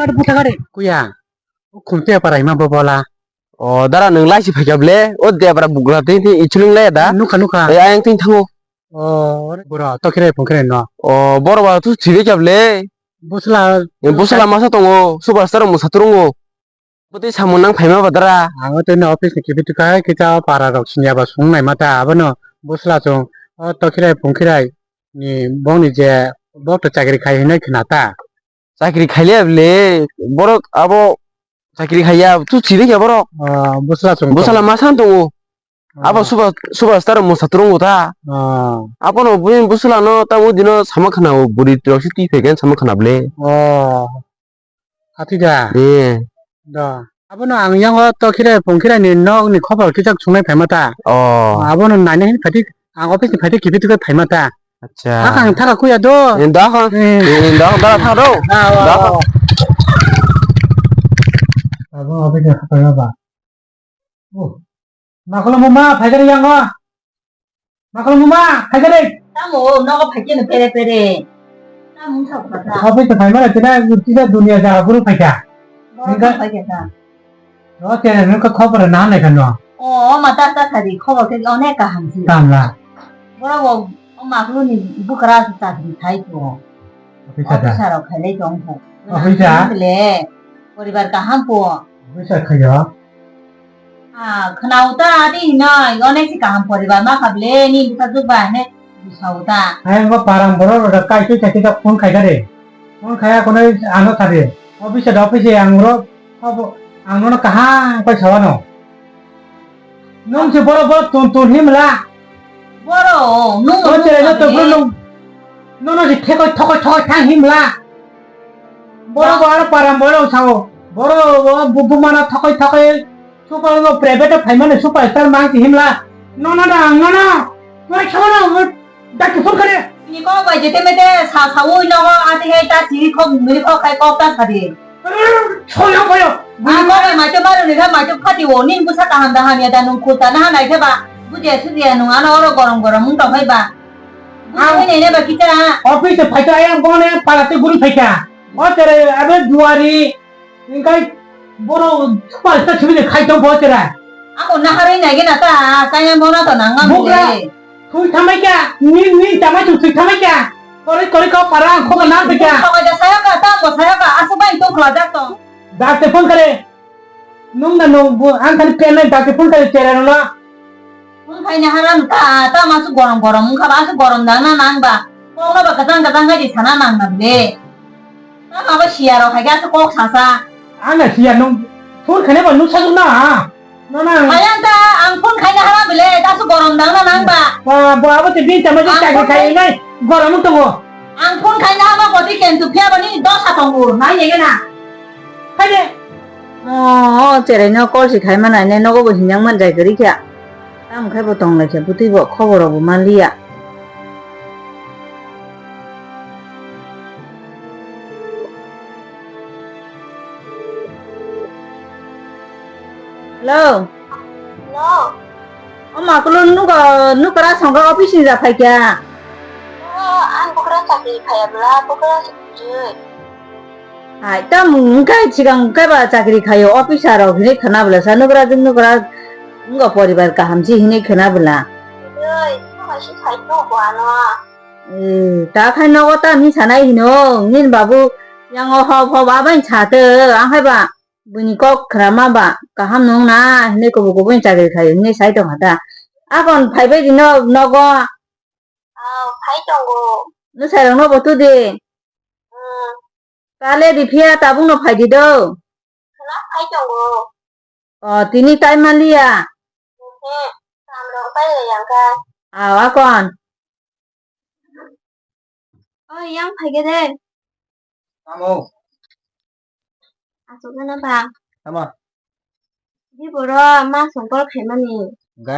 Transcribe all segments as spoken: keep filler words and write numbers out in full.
Kar buta kare. Kuya. O khumte para hima bo bola. O dara nwng laisi phaikya ble. O debra bugra twi twi ichulung laya da. Nukha, nukha. Ai ayang twi thango. O bura to kire phung kire no. O boro ba tu thibe kya ble. Busla. Busla masa tongo. Superstar mo saturungo. Bwtwi samung nang phaima badara. Ang o tei no office ni kibi tukai kisa para rok siniya ba sung nai mata abono busla chung o tokhirai phungkhirai ni bongni je bok to chakri khai hinai khna ta. Chakri khailiya bwle borok abo chakri khaiya tu chiri khe borok. O busla chung. Busla ma san tongo. Abo suba suba star mo satrungo ta. O. Abono bui busla no ta o dino sama khna o buri rok si twi phegen sama khna bwle. O. Atida. Eh. Da. Abono ang yango to khirai phung khirai ni nok ni khobor kichak sungnai phaima ta. Oh. Abono naina hin phatik ang office ni phatik kibi tukai phaima ta. Acha. Hakang thara kuya do. Inda ha. Eh. Inda ha dara tharo. Ah, wa, da. Wa, wa. Abo office ni phaima ba. Oh. Makholo muma, phaikari yango. Makholo muma, phaikari. Tamo, nogo phaikeno pere pere. Tamo wngkha kha ta. Office phaimara tina, tina dunia jaga guru phaikha. Borok phaikha ta. Ro te nungkha khobor na nai kano. O, o mata ta sadi khobor ke onek kaham si. Tamla. Borok bo, o makholo ni bukra si chakri khai ko. Office ta. Office rok khailai tong kha. Office ta. Bele, poribar kaham ko. Office khayo. Ah, khwnao ta, adi hinoi, onek si kaham poribar ma kha ble, ni bwsajwk ba hene bwsao ta. Ayang bo param borok rok kai twi chakhe phone khai kare. Phone khaya kono ano sadi. Office da office ang ro, abo, ang nono kaham koi sawano. Nung si borok borok tun tun himla. Boro, nung. O cherai no tongphuru nung. Nono si thekoi thokoi thokoi thang himla. Boro bo aro param boro sao. Boro bo bu- bumana thokoi thokoi. Super bo private phaimani superstar mang si himla. Nono da ang nono. Nono khama no. Dakti phone kare. Ni ko bai jete mete sa saui nogo ati hei ta chiri khok miri khok khai kok ta sadi. Soyang koyo. Ang kok bai maito maru ni kha maito phati o nin busa kaham da hamya da nung khulta na hanai khe ba. Bujiya sujiya nung ano oro gorom gorom mung tong hai ba. Ang bujiya ne ne ba kita. Office se phaito ayang bone palate guri phaika. O tere abe duari. Ingkai boro palta sibile khai tong bo tere. Ako naharoi nai gena ta kaya mona to nang ngam. Bugra. Thui thamai kya, ni, ni tama chu thui thamai kya. Kori, kori kau parang, kho na kya. Kho ja saya ka, ta ko saya ka, asu bai to khla jak to. Dakte phone kare. Nung na nung bu, ang khali pen nai dakte phone kare chere no na. Phone khai na haram ta, ta ma su gorom gorom, khaba su gorom dang na nang ba. Ko na ba katang katang khai di sana nang na be. Ta ma ba siya ro khai ga su kok sa sa. Ang na siya nung, phone khai na ba nung sa na. Nono ang. Ayang ta, ang phone khaina hala bile, ta su gorom dang na nang ba. Ba, ba, abo te bin tama je chakri khai nai, gorom tongo. Ang phone khaina hala boti ken tu phia bani dosa tongo, nai nege na. Haide. O, o, cherai no call si khai mana ne, nogo bo hinyang man jai gari kya. Tam khai bo tong lai kya, butui bo khobor bo man liya. Hello. Hello. O ma kulo nugo nukra songkha office ni ja phaikya. O, ang bukra chakri khaya bla, bukra chakri. Hai, tam kai chigang kai ba chakri khayo officer rok hinwi khana bla sa nukra jung nukra ngo poribar kaham si hinwi khana bla. Oi, nokha si sai to ko ano. Eh, ta khai nogo ta mi sanai hino, nini babu yang o hob hob abai sa te, ang hai ba, buini kok khrama ba, kaham nung na, hinui kubu kubu ni chakri khai, hinui sai tong kha ta. Akon phai bai di no, nogo. Ah, phai tongo. Nusai rok no bo tu di. Hmm. Ta le di phiya, tabuk no phai di do. Khna phai tongo. O, tini tai manliya. He, samrok pai ya yang kha. Aw, akon. O, yang phai khe de. Tamo? Aswk na ba? Tamo? Di boro ma songkol khaimani. Hwnkhe?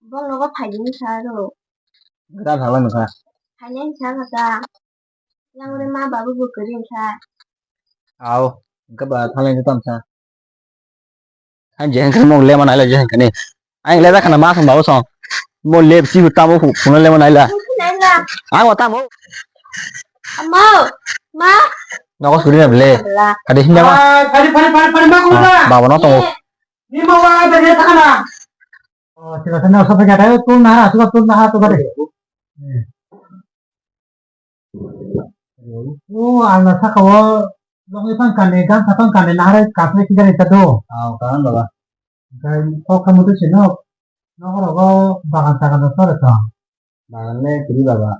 Bong nogo phai di sa ro. Hwnkhe da thangla nokha. Phainai sa kha ta. Yang ore ma babu bo kwrwi kha. Aw, hwnkhe ba thanglai ni tamo sa. Ang je hwnkhe mo lema naila je hwnkhe ni. Ang le da khana ma song babu song. Mo le si tamo hu, phone lema naila. Naila. Ang wa tamo. Amo, ma. Nogo suri na bele. Bela. Kade hinda ma. Ai, pari, pari, pari, pari, ma kulo na. Baba no tongo. Ni ma wa da ya thana. Oh, sila sana so pega dai, tu na ha, tu tu na ha, tu kade. Oh, ang na saka o, long ipang kande, gang sapang kande, na hare kasne kidare ta do. Oh, kahan baba. Gai kok kamu tu sino. Nokorogo bagan sagan rok sore tong. Bagan le kwrwi baba.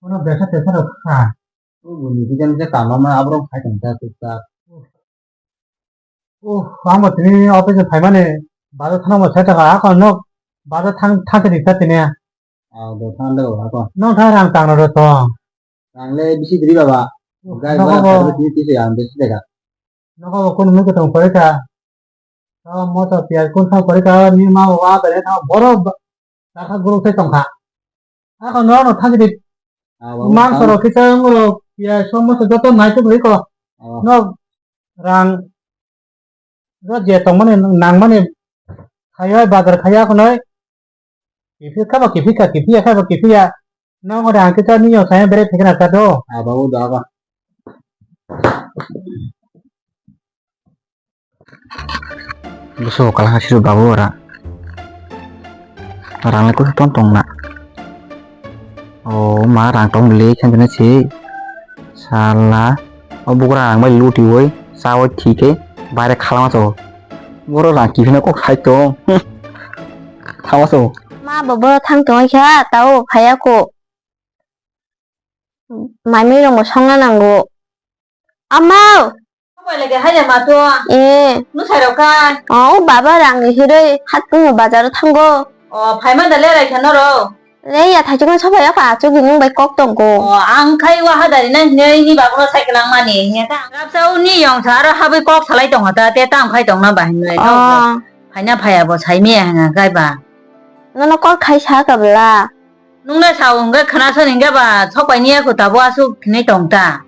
Bono besa tesa rok kha. O buni kisa misa kama ma aborok khai tong ta tuk ta. Oh, ang bo tini office phaimani bazar thangma sai taka akon nok bazar thang thang tini ta tini. Ah, do thang de baba ko. Nong thang rang tang rok tong. Rang le bisi kwrwi baba. Oh, gai nogo bara bo. Tini tisa ang besi dega. Nogo bo kun mung tong koi ka. Tao moso piyaj kun thang kori ka ni ma wa bere thang boro ba-, dakha guruk sai tongkha. Ako no no thang di. Ah, wa mang tang. Soro kisa ngoro piyaj so moso joto nai tu ko. Ah. No rang ro je tongmani nangmani khayoi bazar khaya khonoi. Kiphir kha ba kiphir kha, kiphir ya kha ba kiphir ya. Nang ore ang kisa ni yo saya bere thekna ta do. Ah, babu da ba. Buso kala hasiru babu ora. Rang le kusa ton tong na. Oh, ma rang tong le khan jana si. Sala. O bugra ang bai luti woi, sa woi thike, bare khalama so. Boro rang kiphino kok hai tong. Thama so. Ma bo boro thang tong kha, tao phaya ko. Mai mai rong bo songna nango. Ama! Bai lagi hai ma to. Eh. Nu sai rok kai. Oh, baba rang ni hiroi hat bazar thango. Oh, phaima da le rai kha noro. Le ya thai chukun sobai ya ka chukun nung bai kok tong ko. Oh, ang khai wa hadari na hinoi ni babu no sai klang mani hiya ta. Rap sa uni yong sa aro habui kok salai tong ta te tam khai tong na ba hinoi. Oh. Phaina phaya bo sai me hanga kai ba. Nono kok khai sa ka bla. Nung na sa ung ga khana so ning ga ba sok bai ni ya ko ta bo asuk hinoi tong ta.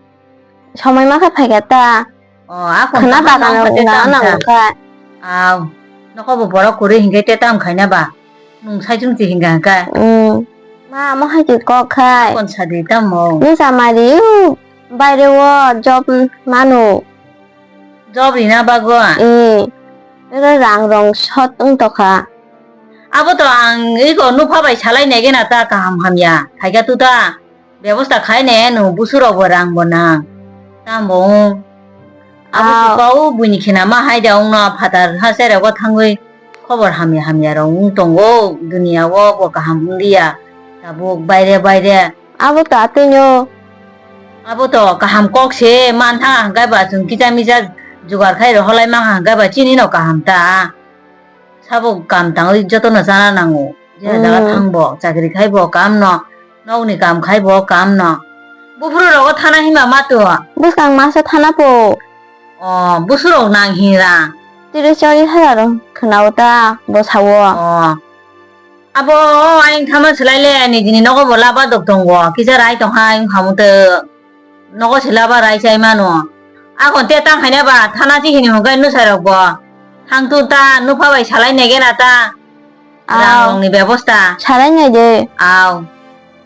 Somoi ma kha phai kha ta. Oh, a khon khwna kaham bagan nang kha te rok tam nang kha. Kha. Aw, nokho bo borok kwrwi hinkhe te tam khaina ba? Nwng saichung chi hinka hinka. Mm. Ma, amo hai khe kok khai. Kon sadi tamo? Nwng samari, u, baire o job mano. Job rina bagwi? Eh. Ero rang rong short wng tokha. Abo to ang iko nupha bai salai nai gena ta kaham hamya. Thaika tuta. Bebosta khai ne nwng busurok bo rang bo nang. Tamo wng. Abo ah. Bupao buini khena ma hai da wngno phatar ha cherego thangwi khobor hamya hamya rok wng tongo. Duniya o bo kaham wng liya. Tabuk baire baire. Abo to atwino. Abo to kaham kok se man tha hangkai ba chwng kisa misa jugar khai rohorlai man hangkai ba chini no kaham ta. Sabo kam tangwi jotono chana nango. Je jaga mm. Thangbo, chakri khaibo, kam no, nokni kam khaibo, kam no. Buphuru rogo thana hima mato. Bwskang masa thana po. O, busurok nang hinra. Tiri chori hara ro khna uta bo sawo. O. Abo, o, ayang thama swlai le, nijini nogo bo laba dok tongo. Kisa rai tong hai, wng khamu te. Nogo se laba rai chai mano. Akon te tang khaina ba thana si hini hwnkhai nusa rok bo. Thang tu ta nupha bai salai nege na ta. Aw. Rang rong ni bebosta. Salai nai de. Aw.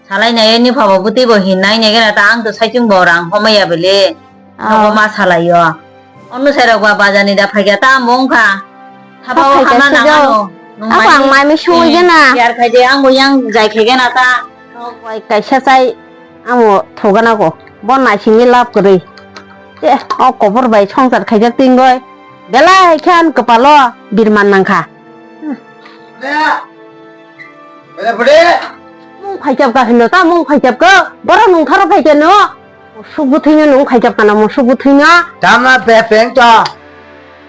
Salai nai nupha bo bwtwi bo hin nai nege na ta ang to saichung bo rang homaya bele. Aw. Nogo ma salai yo. Ono sai rok ba bazar ni da phaikha ta amo wngkha. Thapa o hama nang ano. Ako ang mai mi sui gena. Yar khai je ang bo yang jai khai gena ta. Rok bai kaisa chai amo thogana ko. Bo naisingni lab kwrwi. Te o kobor bai songsar khaijak tingoi. Belai khe an kwpalo birman nangkha. Bele, bele, bele. Mung phaijak ka hino ta mung phaijak ko. Borok nungtharo phaikha no. Musuk bwthwino nwng khaijak kana musuk bwthwino? Tama bepeng to.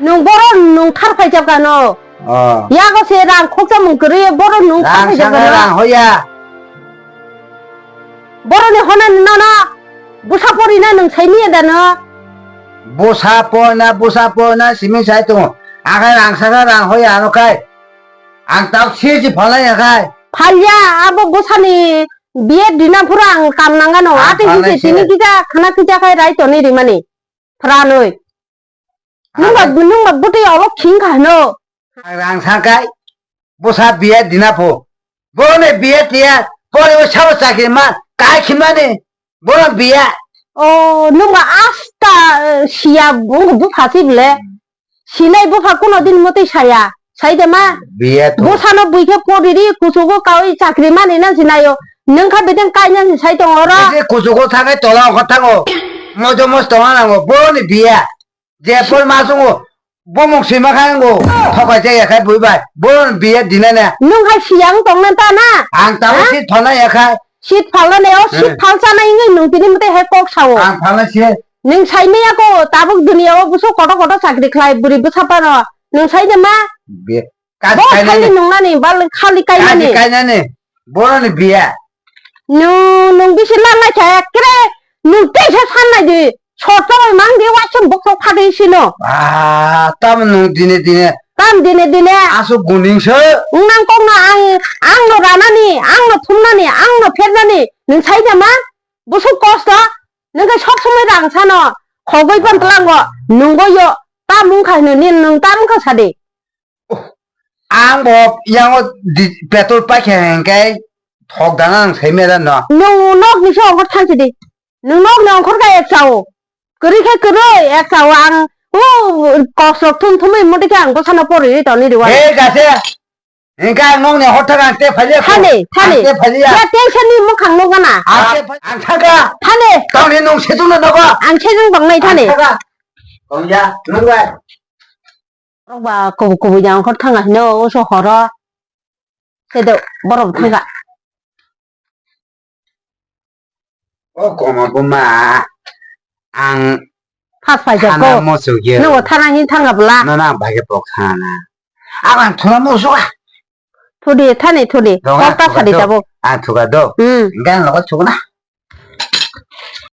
Nwng boro nwng thar khaijak kano? Oh. Yago se rang khoksa mung kwrwi boro nwng thar khaijak kano? Rang hoya. Boroni hona nono busa porina nwng saimiya dano? Busa porina, busa porina simi sai tongo. Akai rang saka rang hoya ano kai. Ang tau siji phalai akai. Phalya abo busani. Biye dina phuru ang kam nangano. Ah, ate hise tini kisa khana kisa khai rai toni rimani. Phranoi. Nungba nungba bwtwi olo khing kha hino. Ang rang sangkai. Busa biye dina phu. Bone biye tiya. Pore o sabo chakri ma. Kai khimani. Bono biya. O, nwng ba asta, eh, siya, bu-, bupha si bile. Sinai bupha kuno din motwi saya. Sai de ma? Biya to. Bwsano bui khe poriri, kuchugo kaui chakri mani na sinayo. Nwng kha bedeng kaina si sai tong oro. Ese kuchugo thangai tola ongkha thango. Mojo mos tonga nango. Boni biya. Je por ma sungo. Bomong sima kha ngo. Thokai jaya khai bui bai. Boni biya dinana. Nwng hai siyang tong na ta na? Ang tamo ha? Si thona ya khai. Sit phalna ne, o sit hmm. Phalsa na ingwi nwng tini mate hai kok sao. Ang phalna si. Nwng sai maya ko, tabuk duniya o buso koto koto chakri khlai, bwrwi bwsa phano. Nwng sai de ma? Be-, kas bo kainani. Khali nungnani, bal khali kainani. Kas kainani. Boroni biya. Nwng, nwng bisi langlai kha, kre, nwng teisa sannai di. Sotong mang di, waisem bokso phadi sino. Ah, tam nwng dine dine. Tam dine dine. Asuk guning se. Nang kok no ang, ang no ranani, ang no thumnani, ang no phernani. Nwng sai de ma? Buso kosto. Nwng khe sob somoi rang sano, khogoi pan tlango, nungbo yo, ta mung kha hino, nin nwng ta mung kha sadi. Ang bo yango di-, petrol paikha hingkai thok dana ang sai mera no. Nwng nok ni se ongkhor thansi di. Nwng nok ni ongkhor kha ek sao. Kwrwi khe kwrwi ek sao ang, o, kok sok thum thumwi muti khe ang bwsano porwi toni rw. He gase. Hingke ang nokni hor thaka ang te phaliya ko. Thani, thani. Ang te phaliya. Ya tension ni mukhang nukgana. Ang te phal-, ang thaka. Thani. Tangni nung sejong na nogo. Ang sejong tongnai thani. Ang thaka. Tongya, nung bai. Borok ba kubu kubu yang hor thanga hino, o so horo. Sedo, borok thanga. O koma buma, ang phas phai jak thana ko. Muchuk ya. Nogo thana hin thanga bwla. Nono ang bagwi pok thana. Ang, ang thuna muchuk a. Thudi, thani thudi. Dong, kok ta sadi tabuk. Ang thuka do. Hmm. Hingke ang nogo thukna.